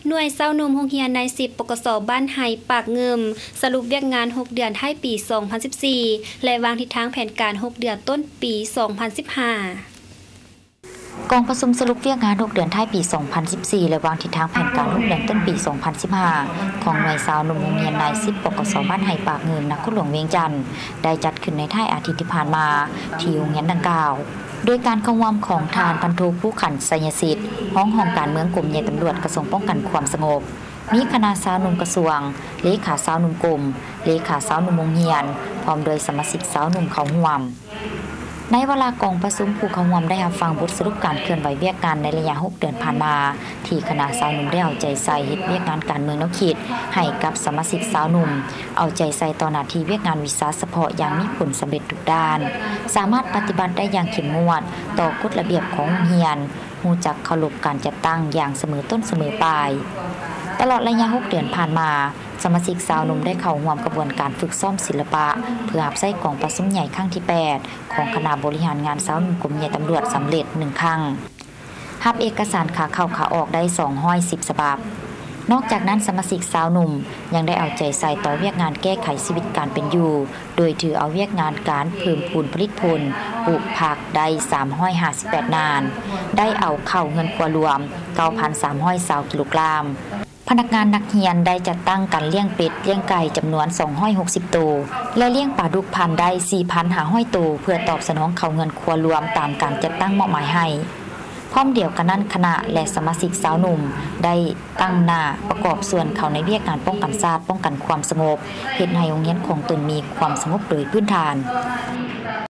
ໜ່ວຍຊາວໜຸ່ມໂຮງຮຽນນາຍສິບ ປກສ ບ້ານໄຮ່ປາກງື່ມ ສະຫຼຸບວຽກງານຫົກເດືອນທ້າຍປີສອງພັນສິບສີ່ ແລະ ວາງທິດທາງແຜນການຫົກເດືອນຕົ້ນປີສອງພັນສິບຫ້າ. ກອງປະຊຸມສະຫຼຸບວຽກງານຫົກເດືອນທ້າຍປີສອງພັນສິບສີ່ ແລະ ວາງທິດທາງແຜນການຫົກເດືອນຕົ້ນປີສອງພັນສິບຫ້າ ຂອງໜ່ວຍຊາວໜຸ່ມໂຮງຮຽນນາຍສິບ ປກສ ບ້ານໄຮ່ປາກງື່ມ ນະຄອນຫຼວງວຽງຈັນ ໄດ້ຈັດຂຶ້ນໃນທ້າຍອາທິດທີ່ຜ່ານມາ ທີ່ໂຮງຮຽນດັ່ງກ່າວ ໂດຍການເຂົ້າຮ່ວມຂອງທ່ານ ພັນໂທ ພູຂັນ ໄຊຍະສິດ ຮອງຫ້ອງການເມືອງ ກົມໃຫຍ່ຕຳຫຼວດ ກະຊວງປ້ອງກັນຄວາມສະຫງົບ, ມີຄະນະຊາວໜຸ່ມກະຊວງ, ເລຂາຊາວໜຸ່ມກົມ, ເລຂາຊາວໜຸ່ມໂຮງຮຽນ ພ້ອມດ້ວຍສະມາຊິກຊາວໜຸ່ມເຂົ້າຮ່ວມ. ໃນວາລະກອງປະຊຸມ, ຜູ້ເຂົ້າຮ່ວມໄດ້ຮັບຟັງບົດສະຫຼຸບການເຄື່ອນໄຫວວຽກງານໃນໄລຍະຫົກເດືອນຜ່ານມາ ທີ່ຄະນະຊາວໜຸ່ມໄດ້ເອົາໃຈໃສ່ເຮັດວຽກງານການເມືອງແນວຄິດໃຫ້ກັບສະມາຊິກຊາວໜຸ່ມ, ເອົາໃຈໃສ່ຕໍ່ໜ້າທີ່ວຽກງານວິຊາສະເພາະຢ່າງມີຜົນສຳເລັດທຸກດ້ານ, ສາມາດປະຕິບັດໄດ້ຢ່າງເຂັ້ມງວດຕໍ່ກົດລະບຽບຂອງໂຮງຮຽນ, ຮູ້ຈັກເຄົາລົບການຈັດຕັ້ງຢ່າງສະເໝີຕົ້ນສະເໝີປາຍ. ຕະຫຼອດໄລຍະຫົກເດືອນຜ່ານມາ, ສະມາຊິກຊາວໜຸ່ມໄດ້ເຂົ້າຮ່ວມກະບວນການຝຶກຊ້ອມສິລະປະ ເພື່ອຮັບໃຊ້ກອງປະຊຸມໃຫຍ່ຄັ້ງທີແປດ ຂອງຄະນະບໍລິຫານງານຊາວໜຸ່ມ ກົມໃຫຍ່ຕຳຫຼວດ ສຳເລັດໜຶ່ງຄັ້ງ, ຮັບເອກະສານຂາເຂົ້າຂາອອກໄດ້ສອງຮ້ອຍສິບສະບັບ. ນອກຈາກນັ້ນ, ສະມາຊິກຊາວໜຸ່ມຍັງໄດ້ເອົາໃຈໃສ່ຕໍ່ວຽກງານແກ້ໄຂຊີວິດການເປັນຢູ່ ໂດຍຖືເອົາວຽກງານການເພີ່ມພູນຜະລິດຜົນປູກຜັກໄດ້ສາມຮ້ອຍຫ້າສິບແປດນານ, ໄດ້ເອົາເຂົ້າເຮືອນຄົວລວມເກົ້າພັນສາມຮ້ອຍຊາວກິໂລກຣາມ. ພະນັກງານນັກຮຽນໄດ້ຈັດຕັ້ງການລ້ຽງເປັດ, ລ້ຽງໄກ່ຈຳນວນສອງຮ້ອຍຫົກສິບໂຕ ແລະ ລ້ຽງປາດຸກພັນໄດ້ສີ່ພັນຫ້າຮ້ອຍໂຕ ເພື່ອຕອບສະໜອງເຂົ້າເຮືອນຄົວລວມຕາມການຈັດຕັ້ງມອບໝາຍໃຫ້. ພ້ອມດຽວກັນນັ້ນ, ຄະນະ ແລະ ສະມາຊິກຊາວໜຸ່ມໄດ້ຕັ້ງໜ້າປະກອບສ່ວນເຂົ້າໃນວຽກງານປ້ອງກັນຊາດ, ປ້ອງກັນຄວາມສະຫງົບ, ເຮັດໃຫ້ໂຮງຮຽນຂອງຕົນມີຄວາມສະຫງົບໂດຍພື້ນຖານ.